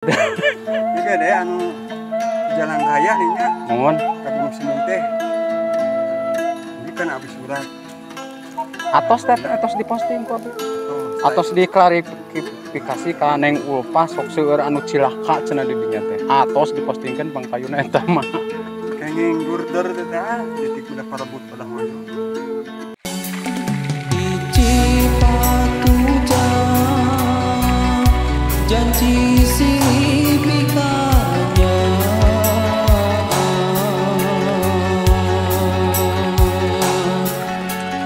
Juga deh anu jalan raya nih nya. Mohon. Ka Gunung Sumung teh. Ini kan habis surat. Atos teh atos diposting ku abi. Atos diklarifikasi ka Neng Ulfa sok seueur anu cilaka cenah di dinya teh. Atos dipostingkeun pangkayuna eta mah. Kenging gurder teh tah titik udah parebut pada hoyo. Janji silipikanya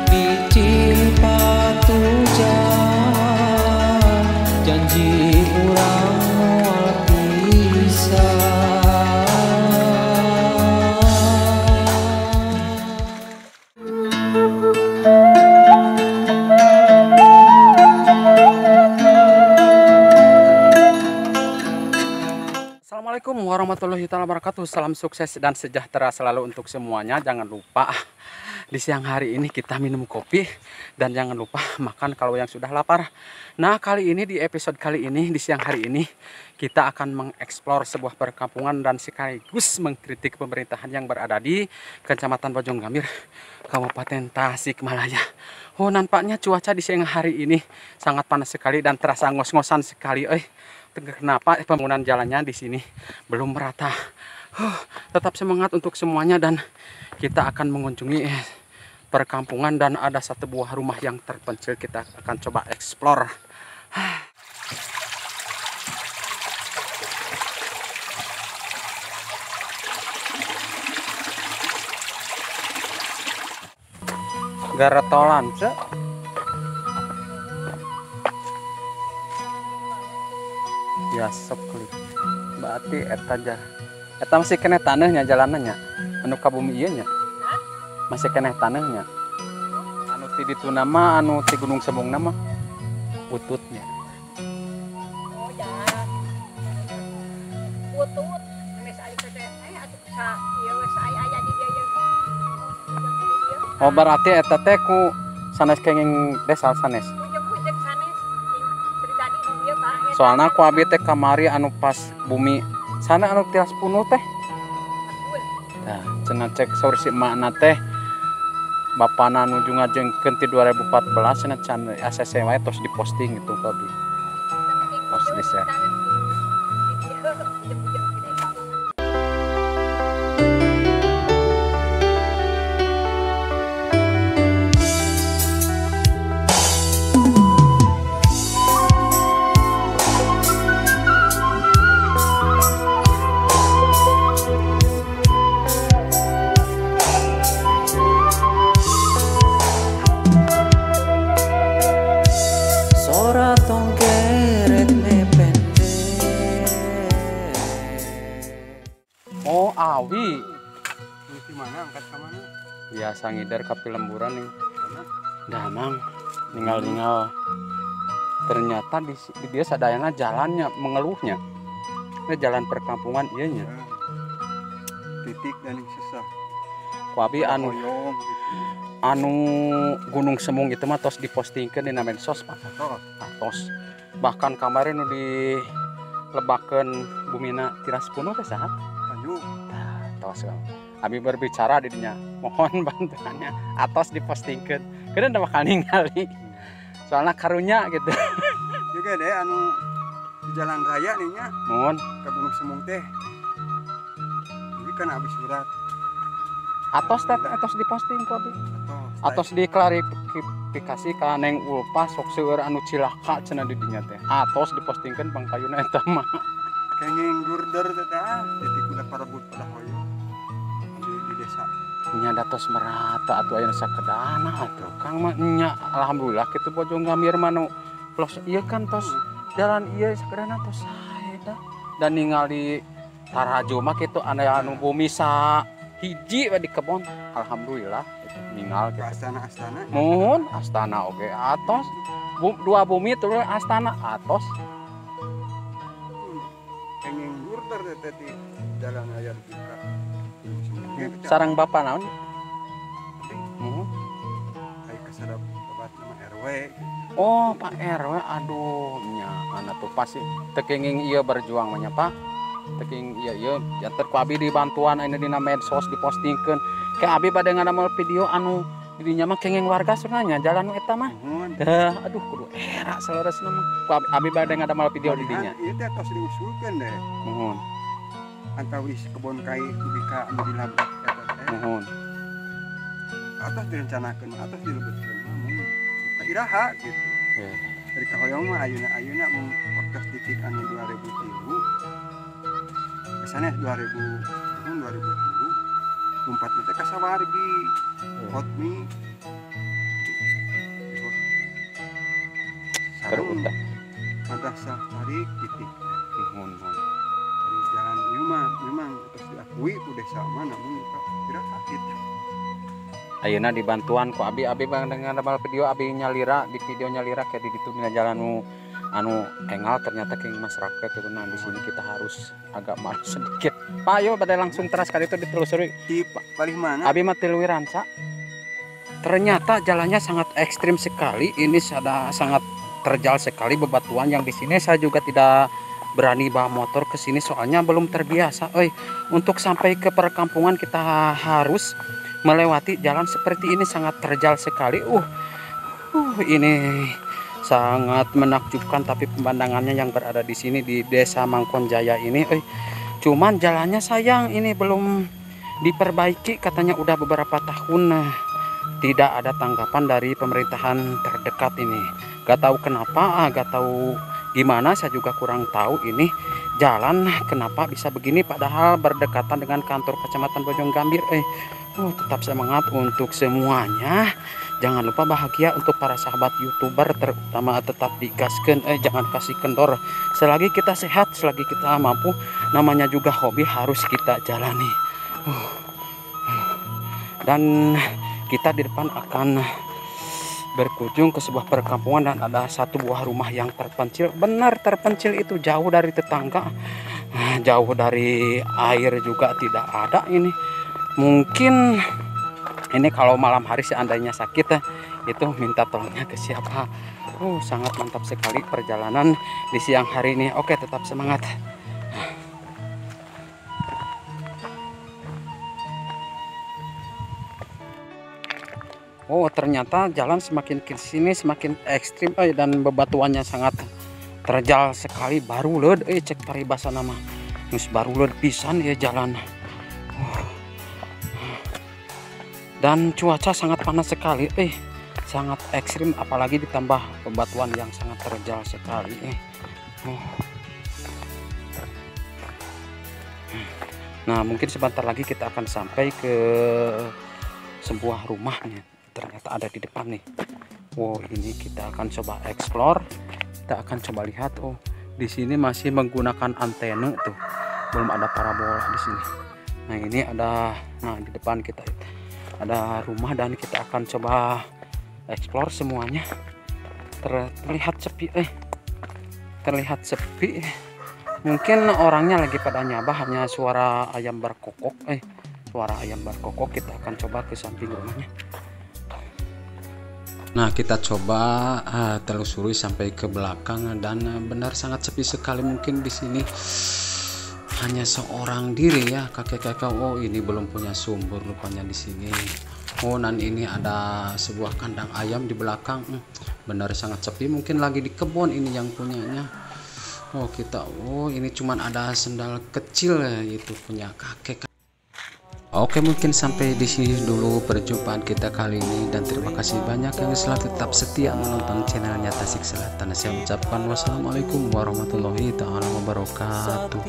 biji patuja janji urang moal pisah. Assalamualaikum warahmatullahi wabarakatuh. Salam sukses dan sejahtera selalu untuk semuanya. Jangan lupa di siang hari ini kita minum kopi dan jangan lupa makan kalau yang sudah lapar. Nah, kali ini di episode kali ini di siang hari ini kita akan mengeksplor sebuah perkampungan dan sekaligus mengkritik pemerintahan yang berada di Kecamatan Bojonggambir, Kabupaten Tasikmalaya. Oh, nampaknya cuaca di siang hari ini sangat panas sekali dan terasa ngos-ngosan sekali. Kenapa pembangunan jalannya di sini belum merata? Tetap semangat untuk semuanya dan kita akan mengunjungi perkampungan dan ada satu buah rumah yang terpencil, kita akan coba eksplor. Garetolan, cek. Ya sok klik. Berarti eta jar. Eta masih keneh taneuhnya jalanannya. Anu ka bumi ieu nya. Masih keneh taneuhnya. Anu ti ditu nama anu ti Gunung Sembung nama bututnya. Oh jalan. Butut geus aya teh atuh sa ieu we aya di dieu ieu. Oh berarti eta teh ku sanes kenging desa sanes. Soalnya ku abi teh kamari anu pas bumi sana anu tias punuh teh. Nah, cenah cek saur si emakna teh bapana nuju ngajengkeun ti 2014 cenah can ACC wae terus diposting gitu ku abi. Terus di-share. Oh, awi. Di mana angkat ke mana? Biasa ngider ka pilemburan nih. Damang ninggal-ninggal. Ternyata di dia sadayana jalannya mengeluhnya. Ini jalan perkampungan ieu nya. Titik dan susah. Ku abi anu gitu. Anu Gunung Semung itu mah tos dipostingkeun dina medsos, Pak. Tos. Bahkan kemarin nu dilebakeun bumina tiras punuh teh saha? Tah, tos. Abi berbicara di dinya, mohon bantuannya atos dipostingkeun. Keun da bakal ningali. Soalnya karunya gitu. Juga deh anu jalan raya nih nya. Mohon ka Gunung Sumung teh. Ini kan habis surat. Atos teh atos diposting ku abi. Atos diklarifikasi ka Neng Ulfa sok seueur anu cilaka cenah di dinya teh. Atos dipostingkeun pangkayuna eta mah. Kenging gurder teh tah titik udah parebut pada hoyo di desa. Nya datos merata atuh aya sakedana atuh Kang mah nya alhamdulillah kitu Bojonggambir mah nu plus ieu kan tos jalan ieu sakedana tos sae da. Dan ningali Taraju mah kitu anu bumi sa hiji we di kebon alhamdulillah itu ninggal kitu. Astana-astana. Muhun astana oge atos dua bumi terus astana atos. Kenging gurder teh di jalan raya dibuka. Sarang bapak naon? Heeh. Ai kasadap babat nama RW. Oh, Pak RW aduh nya Mana tuh pasti teu kenging ieu berjuang mah nya Pak. Teu kenging ieu ieu janten ku abi dibantuan ayeuna dina medsos dipostingkeun. Ke abi bade ngadamel video anu didinya mah kenging warga sunanya jalan nu eta mah. Tah, aduh kudu era saleresna mah. Ku abi bade ngadamel video di dinya. Ieu teh tos diusulkeun deh. Muhun. Antawis kebon kai dugi ka anu dilabrak eta teh. Muhun. Atos direncanakeun, atos dilebetkeun mah mun ka iraha gitu. Dari kahoyong mah ayeuna-ayeuna mun waktos titik anu 2003. Kesannya 2000 tahun 2003 lumpat teh ka sawargi. Hotmi. Sareng madrasah tarik titik. Muhun. Dari jalan ieu mah memang terus diakui ku desa mah namun iraha gitu. Ayeuna dibantuan ku abi bang dengan damel video abi nyalira di video nyalira kayak di ditu dina jalan nu anu engal ternyata keng masyarakat itu. Nah di sini kita harus agak malu sedikit. Pak ayo pada langsung teras kali itu ditelusuri di palih mana? Abi mah tiluwi ranca. Ternyata jalannya sangat ekstrim sekali. Ini sangat terjal sekali bebatuan yang di sini saya juga tidak berani bawa motor ke sini soalnya belum terbiasa. Oi, untuk sampai ke perkampungan kita harus melewati jalan seperti ini sangat terjal sekali. Ini sangat menakjubkan tapi pemandangannya yang berada di sini di Desa Mangkonjaya ini. Cuman jalannya sayang ini belum diperbaiki katanya udah beberapa tahun. Nah, tidak ada tanggapan dari pemerintahan terdekat ini. Gak tahu kenapa, gak tahu gimana, saya juga kurang tahu ini jalan kenapa bisa begini padahal berdekatan dengan kantor Kecamatan Bojonggambir. Tetap semangat untuk semuanya. Jangan lupa bahagia untuk para sahabat YouTuber terutama tetap digaskan, jangan kasih kendor. Selagi kita sehat, selagi kita mampu, namanya juga hobi harus kita jalani. Dan kita di depan akan berkunjung ke sebuah perkampungan dan ada satu buah rumah yang terpencil. Benar terpencil itu, jauh dari tetangga, jauh dari air juga tidak ada ini. Mungkin ini kalau malam hari seandainya sakit itu minta tolongnya ke siapa. Sangat mantap sekali perjalanan di siang hari ini. Oke, tetap semangat. Oh, ternyata jalan semakin ke sini semakin ekstrim dan bebatuannya sangat terjal sekali. Baru leud cek paribasa nama. Geus baru leud pisan ya jalan. Dan cuaca sangat panas sekali, sangat ekstrim apalagi ditambah bebatuan yang sangat terjal sekali. Nah, mungkin sebentar lagi kita akan sampai ke sebuah rumahnya. Ternyata ada di depan nih. Wow, ini kita akan coba explore. Kita akan coba lihat. Oh, di sini masih menggunakan antena tuh. Belum ada parabola di sini. Nah, ini ada, nah di depan kita ada rumah dan kita akan coba explore semuanya. Terlihat sepi, terlihat sepi. Mungkin orangnya lagi pada nyabah, hanya suara ayam berkokok. Suara ayam berkokok. Kita akan coba ke samping rumahnya. Nah, kita coba telusuri sampai ke belakang dan benar sangat sepi sekali. Mungkin di sini hanya seorang diri ya, kakek-kakek. Oh, ini belum punya sumber rupanya di sini. Oh, dan ini ada sebuah kandang ayam di belakang. Benar sangat sepi, mungkin lagi di kebun ini yang punyanya. Oh, kita, oh ini cuman ada sendal kecil ya, itu punya kakek. Oke, mungkin sampai di sini dulu perjumpaan kita kali ini dan terima kasih banyak yang selalu tetap setia menonton channelnya Tasik Selatan. Saya ucapkan wassalamualaikum warahmatullahi taala wabarakatuh.